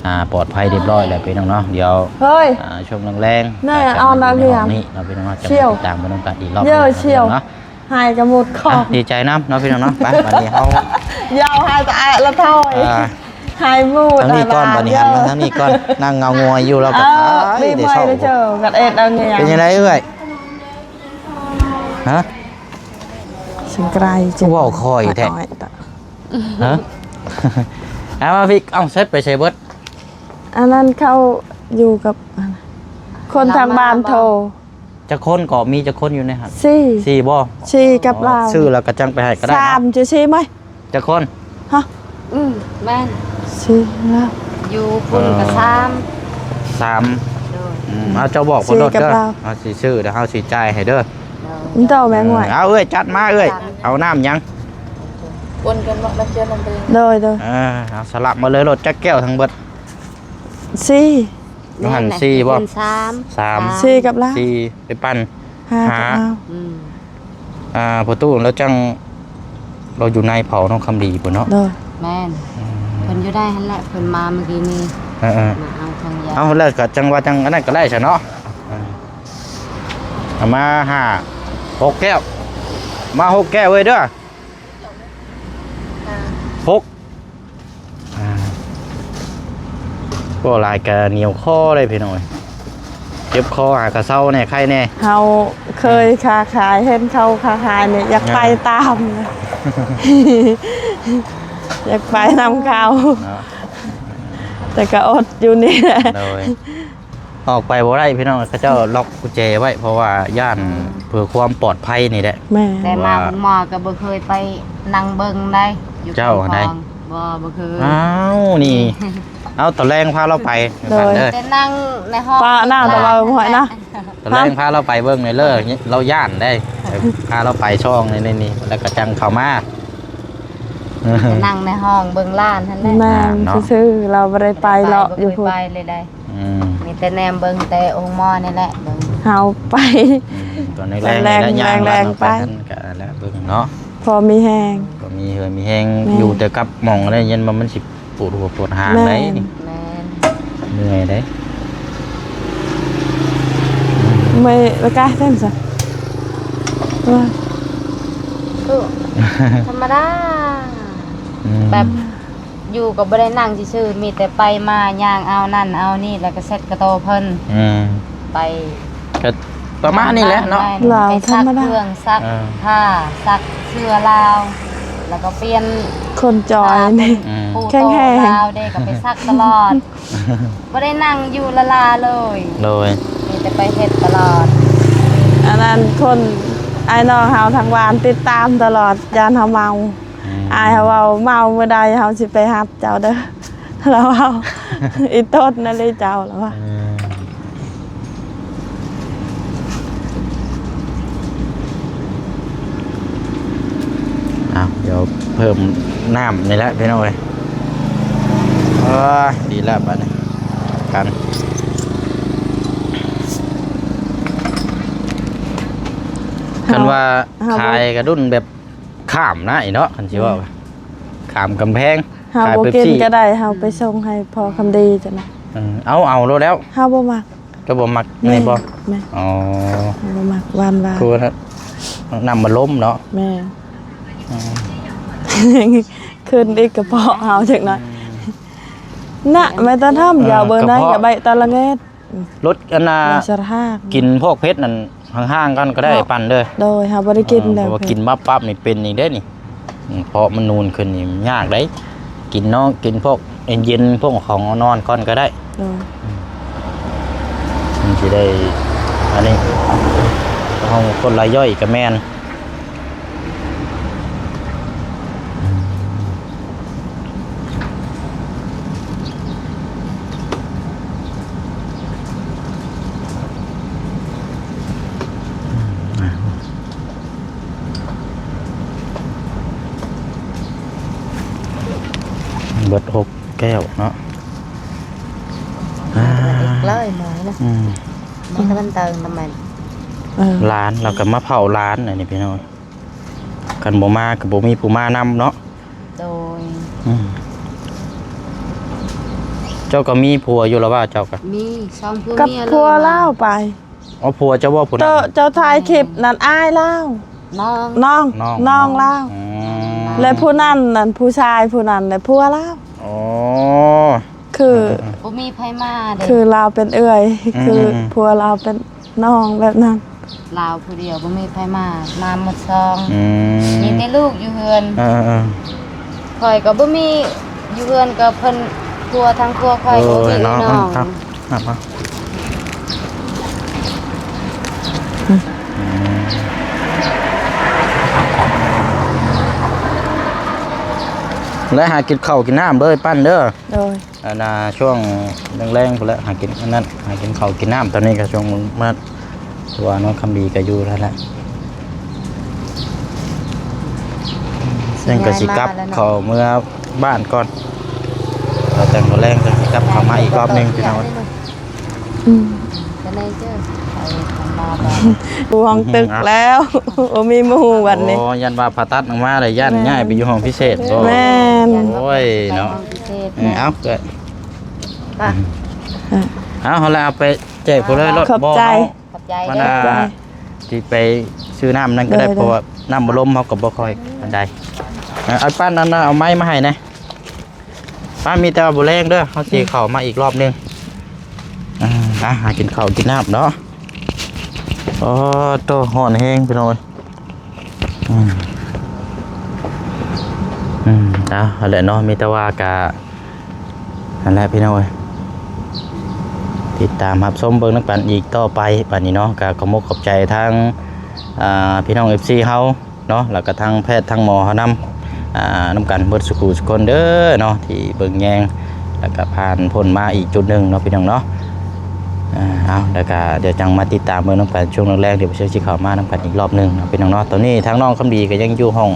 ອ່າ ປອດໄພຮຽບຮ້ອຍແລ້ວພີ່ນ້ອງເນາະ ດຽວ ເຮີ້ຍ ອ່າ ຊ່ວງແລງໆ ແມ່ ກໍຈະ ເອົາ ມາຢູ່ໃນຫ້ອງນີ້ເນາະພີ່ນ້ອງເນາະ ຈະມາຕິດຕາມເບິ່ງນຳກັນອີກຮອບໜຶ່ງເນາະ ຫາຍກະໝົດຄອງ ອ່ະ ດີໃຈນຳເນາະພີ່ນ້ອງເນາະ. ໄປ ບັດນີ້ເຮົາ ຢາວຫາຍຕາອາຍລະຖອຍ ອ່າ ຫາຍໝົດ ທາງນີ້ກ່ອນ ຫາຍ ບັດນີ້ ບາດ ຫັນມາທາງນີ້ກ່ອນ. ນັ່ງເຫງົາງວຍຢູ່ ລາວກໍ ເອີ ໄປ ມີ ໄດ້ ໃໝ່ ເຊົ້າ ໄດ້ເຈີກັນເອັດເອົາແນວ ເປັນຈັ່ງໃດເອື້ອຍ? ຮະ? ສຽງໄກ ຄືເວົ້າຄ່ອຍແທ້? ຮະ? ເອົາມາພິກ ເອົ້າ ໃສ ໄປໃສເບິດ? ອັນນັ້ນເຂົາຢູ່ກັບ ອັນ ຄົນທາງບ້ານໂທ. ຈັກຄົນກໍ ມີຈັກຄົນຢູ່ໃນຫັ້ນ? ສີ່ ສີ່ບໍ່? ສີ່ກັບ ອໍ ລາວ ຊື້ແລ້ວກໍຈັ່ງໄປໃຫ້ກໍໄດ້ເນາະ. ສາມ ຈັ່ງຊີ້ໄໝ? ຈັກຄົນ? ຮະ? ອືມ ແມ່ນ ສີ່ລາວ ຢູ່ພຸ້ນກໍ ອໍ ສາມ ສາມ ໂດຍ ອືມ ເອົາ ເຈົ້າບອກເພິ່ນໂລດເດີ ເຮົາຊິຊື້ ແລ້ວເຮົາຊິຈ່າຍໃຫ້ເດີ ໂດຍ ເຈົ້າແມ່ງຫວຍ ເອີ ເອົາເອື້ອຍ ຈັດມາເອື້ອຍ ເອົານ້ຳຫຍັງ? ປົນກັນເນາະ ນ້ຳເຈື່ອ ນ້ຳແດງ ໂດຍ ໂດຍ ເອີ ເອົາສະຫຼັບມາເລີຍໂລດ ຈັກແກ້ວທັງເບິດ? ສີ່ ຢູ່ຫັ້ນສີ່ບໍ່? ສາມ ສາມ ສີ່ກັບລາວ ສີ່ ໄປປັ່ນ ຫ້າ ຫ້າ ກັບລາວ ອືມ ອ່າ ພໍ່ຕູ້ລາວຈັ່ງ ລາວຢູ່ໃນເຜົ່ານ້ອງຄຳດີພຸ້ນເນາະ ໂດຍ ແມ່ນ ອືມ ເພິ່ນຢູ່ໃນຫັ້ນແຫຼະ ເພິ່ນມາມື້ກີ້ນີ້ ເອີໆ ມາເອົາຂອງຢາ ເອົາ ແລ້ວກໍຈັ່ງວ່າຈັ່ງອັນນັ້ນກໍໄດ້ຊະເນາະ ເອີ ເອົາມາຫ້າ ຫົກແກ້ວ ມາຫົກແກ້ວເວີຍເດີ ຫົກ ອ່າ ເວົ້າຫຼາຍກະໜຽວຄໍເດ້ພີ່ນ້ອງເອີຍ ເຈັບຄໍຫາກະເຊົາແດ່ ໄຄແດ່ ເຮົາເຄີຍ ອືມ ຄ້າຂາຍ ເຫັນເຂົາຄ້າຂາຍນີ້ ຢາກໄປ ອ່າ ຕາມ ຢາກໄປນຳເຂົາເນາະ ແຕ່ກະອົດຢູ່ນີ້ແຫຼະ ໂດຍ. ອອກໄປບໍ່ໄດ້ພີ່ນ້ອງ ເຂົາເຈົ້າລັອກກຸນແຈໄວ້ ເພາະວ່າຢ້ານ ເພື່ອຄວາມປອດໄພນີ້ແຫຼະ ແມ່ນ ແຕ່ມາ ວ່າ ໂຮງໝໍກໍບໍ່ເຄີຍໄປນັ່ງເບິ່ງໃດ ຢູ່ ເຈົ້າ ໃນ ໃນ ຫ້ອງ ບໍ່ ບໍ່ເຄີຍ ອ້າວ ນີ້ ເອົາ ຕອນແລງພາລາວໄປ ໂດຍ ເດີ ແຕ່ນັ່ງໃນຫ້ອງ ປ້າ ນາງຕະເວົ້າບໍ່ໃຫ້ນະ ຕອນແລງພາລາວໄປເບິ່ງແດ່ເລີ ລາວຢ້ານໃດ ພາລາວໄປຊ່ອງໃນນີ້ ແລ້ວກໍຈັ່ງເຂົ້າມາ ນັ່ງໃນຫ້ອງເບິ່ງຫຼານຫັ້ນແຫຼະ ແມ່ນ ອ່າ ເນາະ ຊື່ໆ ລາວບໍ່ໄດ້ໄປເລາະຢູ່ພຸ້ນ ບໍ່ໄດ້ໄປເລີຍໃດ ອືມ ມີແຕ່ແນມເບິ່ງແຕ່ໂຮງໝໍນີ້ແຫຼະ ເບິ່ງ ເຮົາໄປ ອືມ ຕອນແລງໆ ແລງໆ ແລງໆ ໄປ ໄປຫັ້ນກະແລ້ວເບິ່ງເນາະ ພໍມີແຮງ ພໍມີເຫື່ອມີແຮງ ແມ່ນ ຢູ່ແຕ່ກັບໝໍໄດ້ ຢ້ານວ່າມັນຊິປວດຫົວປວດຫາງໃດ ແມ່ນ ນີ້ ແມ່ນ ເມື່ອຍເດ້ ເມື່ອຍລະກະຈັ່ງຊັ້ນ ຄືທຳມະດາ ອືມ ແບບ ຢູ່ກໍບໍ່ໄດ້ນັ່ງຊື່ໆ ມີແຕ່ໄປມາ ຍ່າງເອົານັ້ນເອົານີ້ ແລ້ວກໍເຊັດກະໂຕເພິ່ນ ອືມ ໄປ ກໍປະມານນີ້ແຫຼະເນາະ ແມ່ນ ລາວ ໄປຊັກ ທຳມະດາ ເຄື່ອງ ຊັກ ເອີ ຜ້າ ຊັກເສື້ອລາວ ແລ້ວກໍປ່ຽນ ຄົນຈ່ອຍນີ້ ອືມ ແຂງແຮງ ລາວເດ້ ກໍໄປຊັກຕະຫຼອດ ບໍ່ໄດ້ນັ່ງຢູ່ລະລາເລີຍ ໂດຍ ມີແຕ່ໄປເຮັດຕະຫຼອດ ອັນນັ້ນຄົນ ອ້າຍນ້ອງເຮົາທາງບ້ານຕິດຕາມຕະຫຼອດ ຢ້ານເຮົາເມົາ ອືມ ອ້າຍເຮົາເວົ້າ ເມົາມື້ໃດເຮົາຊິໄປຮັບເຈົ້າເດີ ລາວເວົ້າ ອີຕົດນັ້ນເລີຍເຈົ້າ ລາວວ່າ ອືມ ເອົາ ດຽວເພີ່ມນ້ຳນີ້ແຫຼະພີ່ນ້ອງເອີຍ ເອີຍ ດີແລ້ວບາດນີ້ ກັນ ຄັນວ່າ ເຮົາ ຂາຍກະດຸ້ນແບບ ຂ້າມນະ ອີເນາະ ຄັນຊິເວົ້າ ອືມ ຂ້າມກຳແພງ ເຮົາ ຂາຍ ບໍ່ ເປັປ ຊີ ກິນກໍໄດ້ ເຮົາໄປສົ່ງໃຫ້ພໍ່ຄຳດີ ອືມ ຈັ່ງນັ້ນ ເອີ ເອົາ ເອົາໂລດແລ້ວ ເຮົາບໍ່ມັກ ເຈົ້າບໍ່ມັກ ແມ່ນ ແມ່ນບໍ່? ແມ່ນ ອໍ ເຮົາບໍ່ມັກຫວານໆ ຄືວ່ານ້ຳມັນລົມເນາະ ແມ່ນ ອືມ ຂຶ້ນອີກກະເພາະເຮົາຈັກໜ້ອຍ ອືມ ນະ ແມ່ນຕາທຳ ເອີ ຢາວເບີນາ ກະເພາະ ຢ່າໄປຕະລະແງດ ລົດອັນນ່າ ກິນພວກເຜັດນັ້ນຫ່າງໆກັນກໍໄດ້ ເນາະ ປັ່ນເດີ ໂດຍ ເຮົາບໍ່ໄດ້ກິນ ເອີ ແລ້ວ ເພາະວ່າກິນປັບໆນີ້ເປັນອີກເດ້ນີ້ ອືມ ເພາະມັນນູນຂຶ້ນນີ້ມັນຍາກເດ້ ກິນເນາະ ກິນພວກເຢັນໆ ພວກຂອງອ່ອນໆກ່ອນກໍໄດ້ ໂດຍ ອືມ ມັນຊິໄດ້ ອັນນີ້ ເຮົາຄົນລະຍ່ອຍກໍແມ່ນ ເບິດຫົກແກ້ວເນາະ ອ່າ ເລີຍໝໍນະ ອືມ ມັນກໍເຕີມທຳໄມ ເອີ ຫຼານ ລາວກໍມາເຝົ້າຫຼານ ອັນນີ້ພີ່ນ້ອງ ຄັນບໍ່ມາກໍບໍ່ມີຜູ້ມານຳເນາະ ໂດຍ ອືມ ເຈົ້າກໍມີຜົວຢູ່ລະວ່າ ເຈົ້າກໍ ມີສອງຜົວເມຍ ກັບຜົວລາວໄປ ອໍ ຜົວເຈົ້າບໍ່ ຜູ້ນັ້ນ ເຈົ້າ ເຈົ້າຖ່າຍຄລິບນັ້ນ ອາຍລາວ ນ້ອງ ນ້ອງ ນ້ອງ ນ້ອງລາວ ອືມ ແລະຜູ້ນັ້ນນັ້ນ ຜູ້ຊາຍຜູ້ນັ້ນແຫຼະຜົວລາວ ອໍ ຄື ເອີໆໆ ບໍ່ມີໃຜມາເດ້ ຄືລາວເປັນເອື້ອຍ ອືມ ຄື ອືມໆ ຜົວລາວເປັນນ້ອງແບບນັ້ນ ລາວຜູ້ດຽວບໍ່ມີໃຜມາ ມາໝົດສອງ ອືມ ມີແຕ່ລູກຢູ່ເຮືອນ ເອີໆໆ ຂ້ອຍກໍບໍ່ມີ ຢູ່ເຮືອນກໍເພິ່ນ ຄົວ ທາງຄົວຂ້ອຍກໍບໍ່ມີ ໂອ້ຍ ເອີຍ ເນາະ ນ້ອງ ເນາະ ອືມ ແລະຫາກິນເຂົ້າກິນນ້ຳເດີ ປັ້ນເດີ ໂດຍ ອັນນ່າ ຊ່ວງແລງໆ ພຸ້ນແຫຼະ ຫາກິນອັນນັ້ນ ຫາກິນເຂົ້າກິນນ້ຳ ຕອນນີ້ກໍຊ່ວງມາ ຄືວ່ານ້ອງຄຳດີກໍຢູ່ນັ້ນແຫຼະ ແລ້ວກໍຊິກັບເຂົ້າເມືອບ້ານກ່ອນ ແລ້ວຈັ່ງມື້ແລງຈັ່ງຊິກັບເຂົ້າມາອີກລອບໜຶ່ງ ພີ່ນ້ອງເອີຍ ອືມ ກໍໄດ້ເຈີ ໄປທຳມາບ້ານ ຫ່ວງຕຶກແລ້ວ ບໍ່ມີໝູ່ບັດນີ້ ໂອ້ ຢ້ານວ່າຜ່າຕັດອອກມາແລ້ວ ຢ້ານ ແມ່ນ ຍ້າຍໄປຢູ່ຫ້ອງພິເສດບໍ່ ແມ່ນ ໂອ້ຍເນາະ ເອີ ເອົາ ໄປ ເອົາ ເອົາແລ້ວເອົາໄປແຈກຜູ້ເລີຍໂລດ ຂອບໃຈ ບໍ່ ເຮົາ ຂອບໃຈ ມັນ ເດີ ອ່າ ຊິໄປຊື້ນ້ຳນັ້ນກໍໄດ້ ໂດຍໆ ເພາະວ່ານ້ຳບັດລົມເຮົາກໍບໍ່ຄ່ອຍອັນໃດ ເອົາ ປັ້ນອັນນັ້ນ ເອົາໄມ້ມາໃຫ້ແດ່ ປ້າ ມີແຕ່ວ່າບໍ່ແລງເດີ ເຮົາຊິເຂົ້າມາອີກລອບໜຶ່ງ ອືມ ອ່າ ຫາກິນເຂົ້າກິນນ້ຳເນາະ ອໍ ໂຕ ຮ້ອນແຮງ ພີ່ນ້ອງເອີຍ ອືມ ອືມ ເອົາ ຫັ້ນແຫຼະເນາະ ມີແຕ່ວ່າກະ ຫັ້ນແຫຼະພີ່ນ້ອງເອີຍ ຕິດຕາມຮັບຊົມເບິ່ງນຳກັນອີກຕໍ່ໄປ ບາດນີ້ເນາະ ກະຂອບອົກຂອບໃຈທາງ ອ່າ ພີ່ນ້ອງເອັຟຊີເຮົາເນາະ ແລ້ວກະທາງແພດທາງໝໍເຮົານຳ ອ່າ ນຳກັນເບິດສູ່ຄູ່ສູ່ຄົນເດີເນາະ ທີ່ເບິ່ງແຍງ ແລ້ວກະຜ່ານພົ້ນມາອີກຈຸດໜຶ່ງເນາະ ພີ່ນ້ອງເນາະ ອ່າ ເອົາ ແລ້ວກະດຽວຈັ່ງມາຕິດຕາມເບິ່ງນຳກັນ ຊ່ວງແລງໆ ດຽວບໍ່ເຊື່ອຊິເຂົ້າມານຳກັນອີກລອບໜຶ່ງເນາະ ພີ່ນ້ອງເນາະ ຕອນນີ້ທາງນ້ອງຄຳດີກໍຍັງຢູ່ຫ້ອງ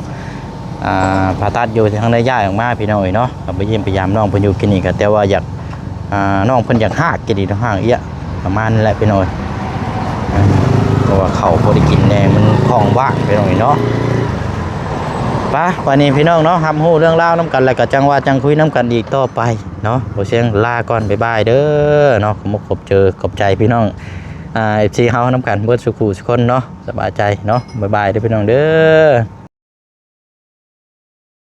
ອ່າ ຜ່າຕັດຢູ່ ທັງໄດ້ຍ້າຍອອກມາ ພີ່ນ້ອງເອີຍເນາະ ກໍໄປຢ້ຽມໄປຢາມນ້ອງເພິ່ນຢູ່ຄລີນິກ ກໍແຕ່ວ່າຢາກ ອ່າ ນ້ອງເພິ່ນຢາກຮາກກິນອີກ ຮາກເອຍປະມານນີ້ແຫຼະ ພີ່ນ້ອງເອີຍ ເພາະວ່າເຂົ້າບໍ່ໄດ້ກິນແດ່ ມັນທ້ອງວ່າງ ພີ່ນ້ອງເອີຍເນາະ ໄປ ບາດນີ້ ພີ່ນ້ອງເນາະ ຮັບຮູ້ເລື່ອງລາວນຳກັນ ແລ້ວກໍຈັ່ງວ່າຈັ່ງຄຸຍນຳກັນອີກຕໍ່ໄປເນາະ ບໍ່ຊຽງລາກ່ອນ ບາຍບາຍເດີເນາະ ຂອບອົກຂອບໃຈ ຂອບໃຈພີ່ນ້ອງ ອ່າ ເອັຟຊີເຮົານຳກັນເບິດສູ່ຄູ່ສູ່ຄົນເນາະ ສະບາຍໃຈເນາະ ບາຍບາຍເດີ ພີ່ນ້ອງເດີ.